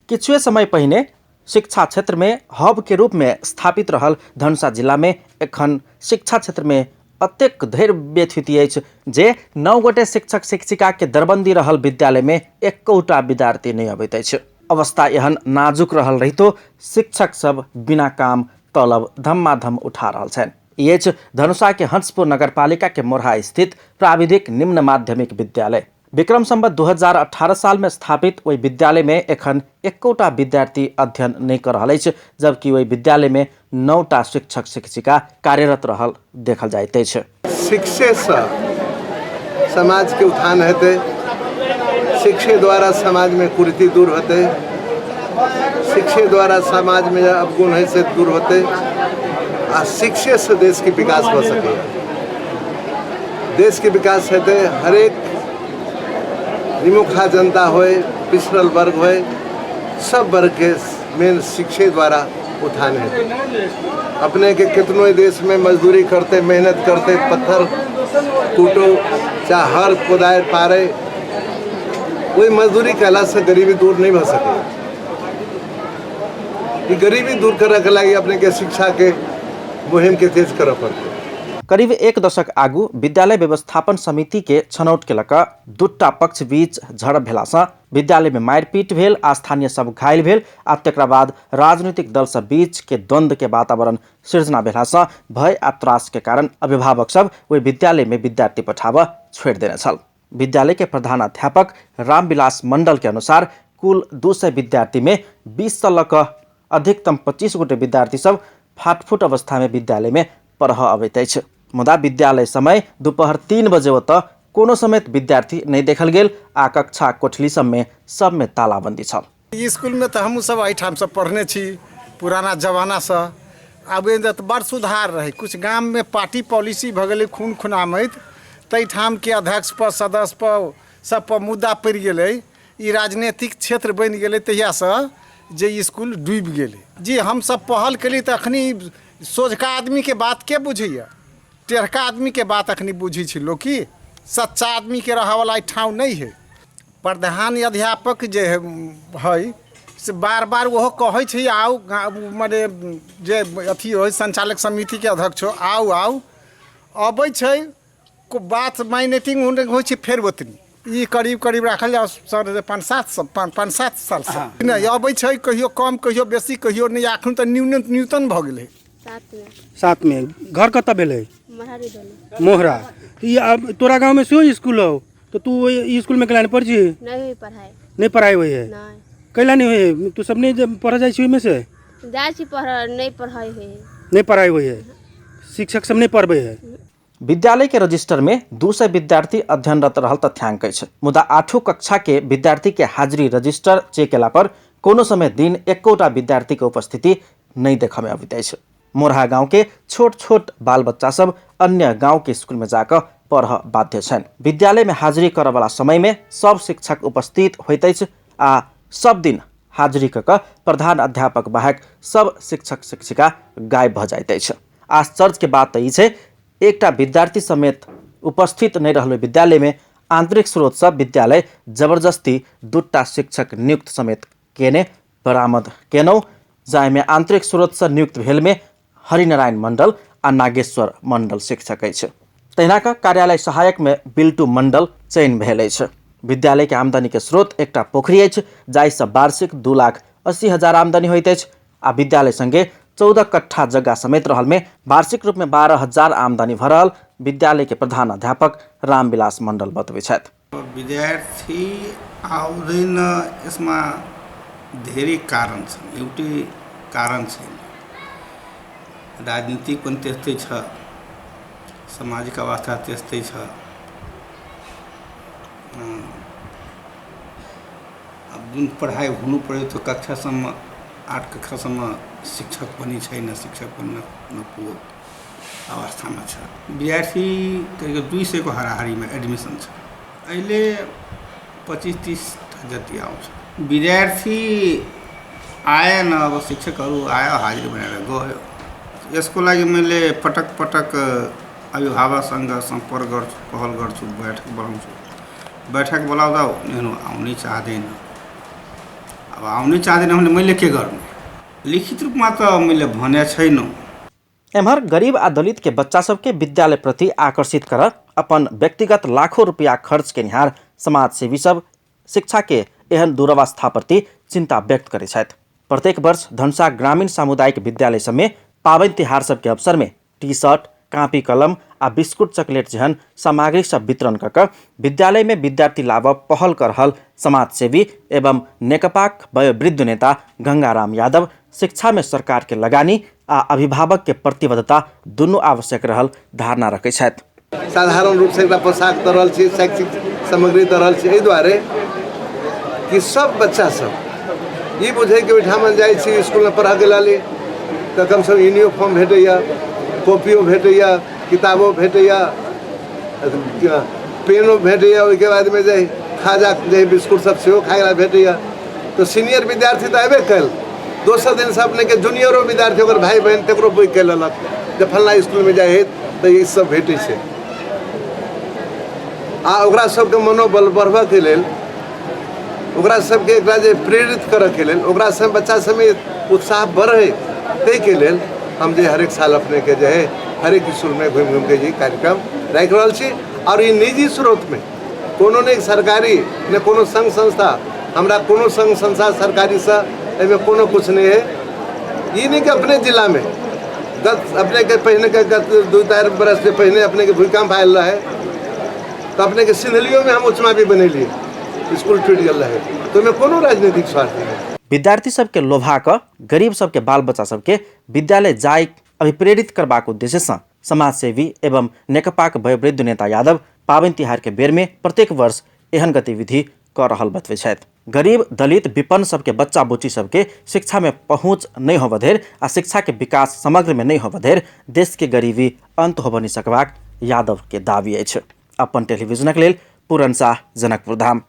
किछुए समय पहिने शिक्षा क्षेत्र में हब के रूप में स्थापित रहल धनुषा जिला में एखन शिक्षा क्षेत्र में अतेक धरि व्यथिति अछि जे 9 गोटे शिक्षक शिक्षिका के दरबंदी रहल विद्यालय में एकोटा विद्यार्थी नहीं अबैत अछि। अवस्था एहन नाजुक रहल रहितो शिक्षक सब बिना काम तलब धमाधम उठा रहल छनि। ई अछि धनुषा के हंसपुर नगरपालिका के मोरहा स्थित प्राविधिक निम्न माध्यमिक विद्यालय। विक्रम संवत 2018 साल में स्थापित ओहि विद्यालय में एखन एकोटा विद्यार्थी अध्ययन नहीं कर रहल अछि, जबकि ओहि विद्यालय में 9टा शिक्षक शिक्षिका कार्यरत रहल देखल जाइत अछि। शिक्षे से समाज के उत्थान हेतै, शिक्षे द्वारा समाज में कुरीति दूर होतै, शिक्षे द्वारा समाज में अवगुण है से दूर होतै आ शिक्षे से देश के विकास हो सके। देश के विकास हेतै हरेक निमुखा जनता होए, पिछड़ल वर्ग होए, सब वर्ग के मेन शिक्षे द्वारा उत्थान हेतै। अपने के कितनो देश में मजदूरी करते, मेहनत करते, पत्थर कूटो चाहे हर कोदारि पारे, वही मजदूरी कला से गरीबी दूर नहीं हो सके। ये गरीबी दूर करे के लागि अपने के शिक्षा के मुहिम के तेज करे पड़ते। करीब एक दशक आगू विद्यालय व्यवस्थापन समिति के छनौट के लक दूटा पक्ष बीच झड़प भेलासँ विद्यालय में मारिपीट भेल आ स्थानीय सब घायल भेल आ तकरा बाद राजनीतिक दल सब बीच के द्वंद्व के वातावरण सृजना भेलासँ भय आ त्रास के कारण अभिभावक सब ओहि विद्यालय में विद्यार्थी पठाबऽ छोड़ि देने छल। विद्यालय के प्रधानाध्यापक रामविलास मंडल के अनुसार कुल 200 विद्यार्थी में 20 से लऽ कऽ अधिकतम 25 गोटे विद्यार्थी सब फाटफूट अवस्था में विद्यालय में पढ़ऽ अबैत अछि। मुदा विद्यालय समय दोपहर 3 बजे ओतऽ कोनो समेत विद्यार्थी नहीं देखल गेल आ कक्षा कोठली सब में सब में तालाबंदी छल। स्कूल में तो हमहूँ सब एहिठाम से पढ़ने छी पुराना जमाना से। आब एहिमे तऽ बड़ सुधार रहै। कुछ गाम में पार्टी पॉलिसी भऽ गेलै खून खुनामैत, ताहिठाम के अध्यक्ष पर सदस्य पर सब पर मुद्दा पड़ि गेलै। ई राजनीतिक क्षेत्र बनि गेलै तहियासँ जे स्कूल डूबि गेलै। जी हमसब पहल केलियै तऽ अखनी सोझका आदमीके बात के बुझैए, टेढ़का आदमीके बात अखनी बुझै छै लोक। की सच्चा आदमीके रहऽवला एहि ठाम नहि है। प्रधान अध्यापक जे है से बार बार ओहो कहै छै आउ, मने जे अथी होइ संचालक समितिके अध्यक्ष हो, आउ आउ, अबै छै, बात माइनेटिंग होइ छै फेर ओतनी। ई करीब करीब राखल जाओ सर 5-7 साल से नहि अबै छै, कहियो कम कहियो बेसी कहियो नहि। एखन तऽ न्यूनतम भऽ गेलै। 7 में। घर कतऽ भेलै? मोहरा। ई अब तोरा गाँव में सेहो स्कूल हो तो तू ओहि स्कूल में कैला नहीं पढ़ छी? नहीं हुई पढ़ाई। नहीं पढ़ाई हुई है? नहीं। कैला नहीं हुई? तू सब नहीं पढ़ जाए छी ओहिमे से? जाइ छी पढ़, नहीं पढ़ाई हुई है। नहीं पढ़ाई हुई है, शिक्षक सब नहीं पढ़बै है। विद्यालय के रजिस्टर में 200 विद्यार्थी अध्ययनरत रहल तथ्यांक अछि, मुदा 8 कक्षा के विद्यार्थी के हाजिरी रजिस्टर चेक केला पर कोनो समय दिन एकोटा विद्यार्थी के उपस्थिति नहीं देखऽ में अबैत अछि। मोरहा गांव के छोट छोट बाल बच्चा सब अन्य गांव के स्कूल में जाकऽ पढ़ऽ बाध्य छनि। विद्यालय में हाजिरी करऽ वाला समय में सब शिक्षक उपस्थित होइत अछि आ सब दिन हाजिरी कऽ कऽ प्रधान अध्यापक बाहेक सब शिक्षक शिक्षिका गायब भऽ जाइत अछि। आश्चर्य के बात तऽ ई छै, एकटा विद्यार्थी समेत उपस्थित नहीं रहल विद्यालय में आंतरिक स्रोत से विद्यालय जबरदस्ती 2 शिक्षक नियुक्त समेत केने बरामद केनौ, जाहिमे आंतरिक स्रोत से नियुक्त भेल में हरिनारायण मंडल आ नागेश्वर मंडल शिक्षक अछि। तहिना का कार्यालय सहायक में बिल्टू मंडल चयन भेल अछि। विद्यालय के आमदनी के स्रोत एकटा पोखरी अछि, जाहिसँ वार्षिक 2,80,000 आमदनी होइत अछि आ विद्यालय संगे 14 कट्ठा जग्गा समेत रहल में वार्षिक रूप में 12,000 आमदनी भऽ रहल विद्यालय के प्रधान अध्यापक रामविलास मंडल बतबै छथि। विद्यार्थी आउँदैन यसमा धेरै कारण छन्, एउटै कारण छैन। राजनीतिक पनि त्यस्तै छ, सामाजिक अवस्था त्यस्तै छ। अब जुन पढाइ हुनु पर्यो त्यो कक्षासम्म 8 कक्षासम्म शिक्षक पनि छैन, शिक्षक पनि नपुगेको अवस्थामा छ। विद्यार्थी करिब 200 को हाराहारीमा एडमिसन छ, अहिले 25-30 जति आउँछ। विद्यार्थी आएन, अब शिक्षकहरू आयो हाजिरी बनाएर गयो। यसको लागि मैले पटक पटक अभिभावकसँग सम्पर्क गर्छु, पहल गर्छु, बैठक बोलाउँछु। बैठक बोलाउँदा उनीहरू आउनै चाहँदैन। अब आउनै चाहँदैन भने मैले के गर्नु? लिखित रूपमा त मैले भनेको छैन। एम्हर गरीब आ दलित के बच्चा सबके विद्यालय प्रति आकर्षित कर अपन व्यक्तिगत लाखों रुपया खर्च केनिहार समाजसेवी सब शिक्षा के एहन दुरवस्था प्रति चिंता व्यक्त करै छथि। प्रत्येक वर्ष धनुषा ग्रामीण सामुदायिक विद्यालय सबमे पाबनि तिहार सबके अवसर में टी शर्ट, कापी कलम आ बिस्कुट चॉकलेट जेहन सामग्री सब वितरण कऽ कऽ विद्यालय में विद्यार्थी लाबऽ पहल कर रहल समाजसेवी एवं नेकपाक वयोवृद्ध नेता गंगाराम यादव शिक्षा में सरकार के लगानी आ अभिभावक के प्रतिबद्धता दुनू आवश्यक रहल धारणा रखै छथि। साधारण रूपसँ एकटा पोशाक दऽ रहल छी, शैक्षिक सामग्री दऽ रहल छी, एहि दुआरे कि सब बच्चा सब ई बुझै कि ओहिठाम जाइ छी इसकुलमे पढ़ऽके लेल तऽ कमसँ कम यूनिफॉर्म भेटैए, कॉपियो भेटैए, किताबो भेटैए, पेनो भेटैए, ओहिके बादमे जे खाजा जे बिस्कुट सब सेहो खाइ लए भेटैए। तऽ सीनियर विद्यार्थी तऽ अयबे कयल, दोसर दिनसँ अपनेके जूनियरो विद्यार्थी ओकर भाय बहिन तकरो बुझि कऽ लेलक जे फल्लाँ इसकुलमे जाइ हइ तऽ ई सब भेटै छै। आ ओकरा सबके मनोबल बढ़बऽके लेल, ओकरा सबके एकरा जे प्रेरित करऽके लेल, ओकरा सब बच्चा सबमे उत्साह बढ़ै ताहिके लेल हम जे हरेक साल अपनेके जे है हरेक इसकुलमे घुमि घुमिके जे कार्यक्रम राखि रहल छी। आओर ई निजी स्रोतमे कोनो नहि सरकारी नहि कोनो संघ संस्था, हमरा कोनो संघ संस्था सरकारीसँ एहिमे कोनो किछु नहि है। ई नहि कि अपने जिलामे गत अपनेके पहिनेके गत 2-4 बरस जे पहिने अपनेके भूकम्प आयल रहै तऽ अपनेके सिन्धलियोमे हम उच्चमा भी बनेलियै, इसकुल टूटि गेल रहै, तऽ ओहिमे कोनो राजनीतिक स्वार्थ नहि। विद्यार्थी सबके लोभा कऽ गरीब सबके बाल बच्चा सबके विद्यालय जाय अभिप्रेरित करबाक उद्देश्यसँ समाजसेवी एवं नेकपाक वयोवृद्ध नेता यादव पाबनि तिहार के बेर में प्रत्येक वर्ष एहन गतिविधि कऽ रहल बतबै छथि। गरीब दलित विपन्न सबके बच्चा बुच्ची सबके शिक्षा में पहुँच नहीं होबऽ धरि आ शिक्षा के विकास समग्र में नहीं होबऽ धरि देश के गरीबी अंत होबऽ नहीं सकबाक यादव के दावी अछि। अपन टेलीविजनक लेल पूरन शाह, जनकपुर धाम।